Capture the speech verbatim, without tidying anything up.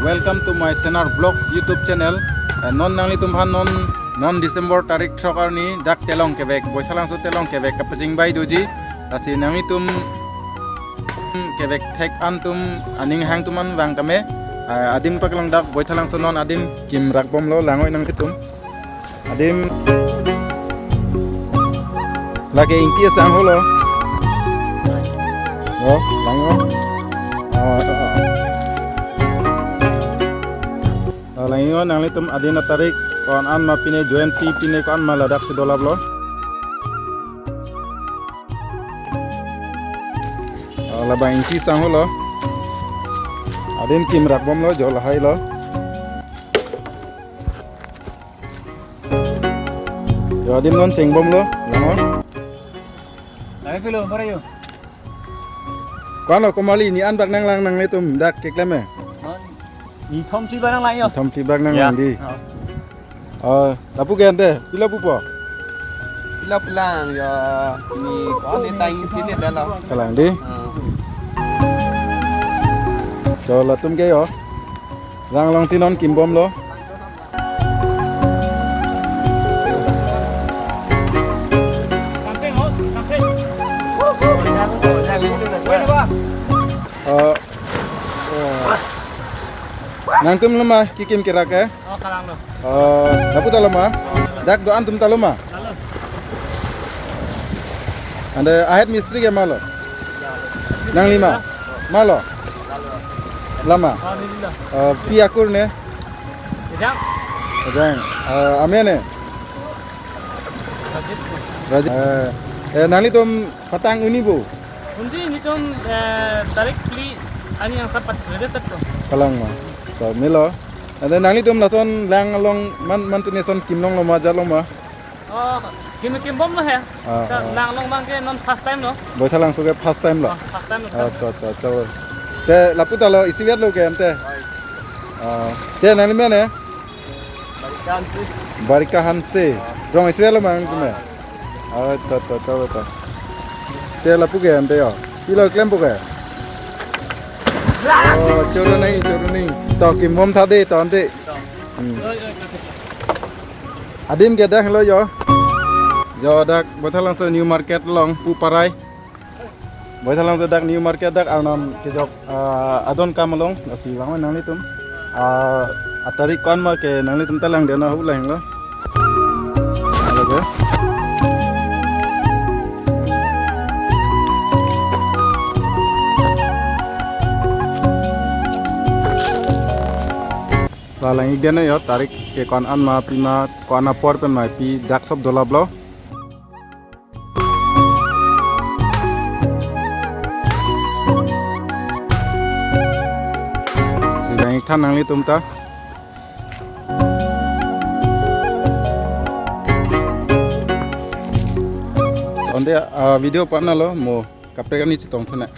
Welcome to my Senar Vlogs YouTube channel. Eh, non nanglitum aphan non, non December tarik throk arni dak Telong kevek, Baithalangso Telong kevek kapachingbai doji. Lasi nanglitum kevek thek an atum aning hang atum an vang keme. Eh, adim paklang dak Baithalangso non adim kim rakbomlo, langnon nanglitum. Adim lake Ingti asangho lo. Oh, langnon. Oh, oh, oh. Oh, langnon nanglitum adim atarik ko-an an ma pine join si pine ko-an ma ladak si dolaplo. Oh, labang Ingti asangho lo. Adim kim rakbomlo, jo lahai lo. Jo adim non chengbomlo, langnon. Lagi pilo, para yo. Ko-an lo Komali, ne an bak nanglang nanglitum dak keklem e? Non, nithom phli bak nanglang yo. Nithom phli bak nanglang di. Oh. Oh, lapu ke ante, pilo pupo? Pilo pulang yo, ne ko-an ne tang sini dalo. Kalang di. Oh. Jo latum ke yo. Lang along si non kimbomlo. Eh, eh, nangtum lo ma kekim kerak ke? Oh, kalanglo. Eh, lapu ta lo ma? Dak do-an atum ta lo ma? Alo. Ante ahead mistri ke malo? Nanglima. Malo? Lama. Oh, neli lo. Eh, pi akur ne? Ejang. Ejang. Eh, ame ne? Rajit. Rajit. Eh, eh, nanglitum patang un-e bo? Un-e, netum, eh, tarik phli arni angsa pat ready tet ko. Kalang ma. To melo. Ante nanglitum lason lang along man, man tuni son kimlonglo ma, jalong ma? Oh, kim kimbomlo he. Ah, ta ah. Lang along abang ke non first time lo. Baithalangso ke first time lo. Oh, first time lo. Ah, to, to, to. Te lapu ta lo, isivet lo ke ante. Oi. Ah, te nangli men ne? Barika Hanse. Barika Hanse. Ah. Rong isivet lo ma nangtum? Ah, to, to, to, to. Te lapu ke ante yo. Pilo klempo ke? Oh, choro nai, choro nai. To kimbom tha de, to ante. To. Hmm. Oi, oi, oi. Adim ke dak lo yo. Yo dak Baithalangso New Market along pu parai. Baithalangso dak New Market dak arnam kejok, ah, adon kam along, lasi vangnon nanglitum. Ah, atarik ko-an ma ke nanglitum ta langdun ahut lang lo. Alo ke. La lang-ik den yo, tarik ke ko-an an ma, pima ko-an apor pen ma pi dak sop dolaplo. Si lang-ik tha nanglitum ta. Ante, ah, video pa na lo mo. Kaprek arni chetong thunang.